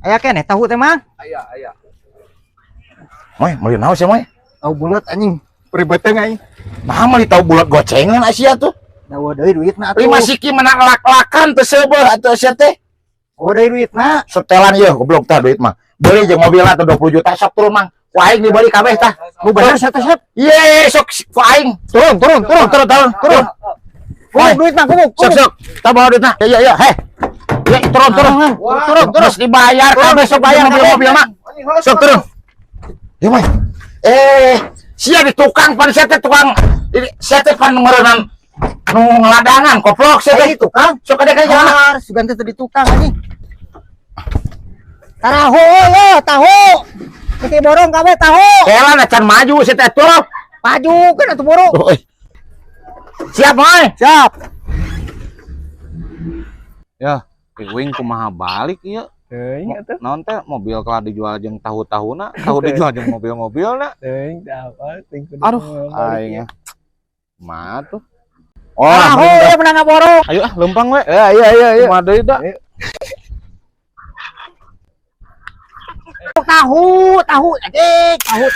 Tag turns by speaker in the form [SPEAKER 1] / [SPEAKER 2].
[SPEAKER 1] Aya keneh tahu teh, Mang.
[SPEAKER 2] Aya, aya.
[SPEAKER 3] Moy, meuli naon sih, Moy?
[SPEAKER 2] Tahu bulat anjing. Peribeteng aing.
[SPEAKER 3] Nah, meuli tahu bulat gocengan Asia tuh.
[SPEAKER 1] Dawa deui duitna atuh.
[SPEAKER 3] Lima siki menang lak-lakan teu seubeuh atuh sia teh.
[SPEAKER 1] Oh, deui duitna.
[SPEAKER 3] Setelan ieu goblok tah duit mah. Beli jeung mobil atuh 20 juta sok turun, Mang. Ku aing dibeli kabeh tah.
[SPEAKER 1] Nu bener sia teh, Sep.
[SPEAKER 3] Ye, sok ku aing.
[SPEAKER 1] Turun, turun, turun.
[SPEAKER 3] Turun, turun, turun.
[SPEAKER 1] Gubuk duitna, gubuk.
[SPEAKER 3] Sok sok. Tah bawa duitna. Ya ya ya, heh. Ya, turun, turun. Turun, terus dibayar kabeh sok bayar mobil-mobil mah. Sok turun. Ya, Moy. Eh, sia di tukang pan sia teh tukang. Ini sia teh pan meureunnan nu ngeladangan koplok sia teh.
[SPEAKER 1] Di tukang.
[SPEAKER 3] Sok ada kayak jalan.
[SPEAKER 1] Har, sugan teh di tukang anjing. Tarahu yo, tahu. Teu borong kabeh tahu.
[SPEAKER 3] Kela acan maju sia teh tuh.
[SPEAKER 1] Maju kan atuh borong.
[SPEAKER 3] Oh, eh. Siap, Moy.
[SPEAKER 1] Siap.
[SPEAKER 4] Ya, wing kumaha balik ieu?
[SPEAKER 2] Teuing atuh.
[SPEAKER 4] Naon teh mobil kalah dijual jeung tahu-tahuna, tahu dijual jeung mobil-mobilna.
[SPEAKER 2] Teuing teh apa teuing kudu
[SPEAKER 4] Aduh,
[SPEAKER 2] balik
[SPEAKER 4] aing
[SPEAKER 2] ieu.
[SPEAKER 4] ya. Mah tuh.
[SPEAKER 3] Oh,
[SPEAKER 1] Tahu ya menang ngaborong.
[SPEAKER 4] Ayo ah lempang we.
[SPEAKER 2] Ya, iya iya iya.
[SPEAKER 4] Kumaha deui da?
[SPEAKER 1] Tahu, tahu, anjing, tahu.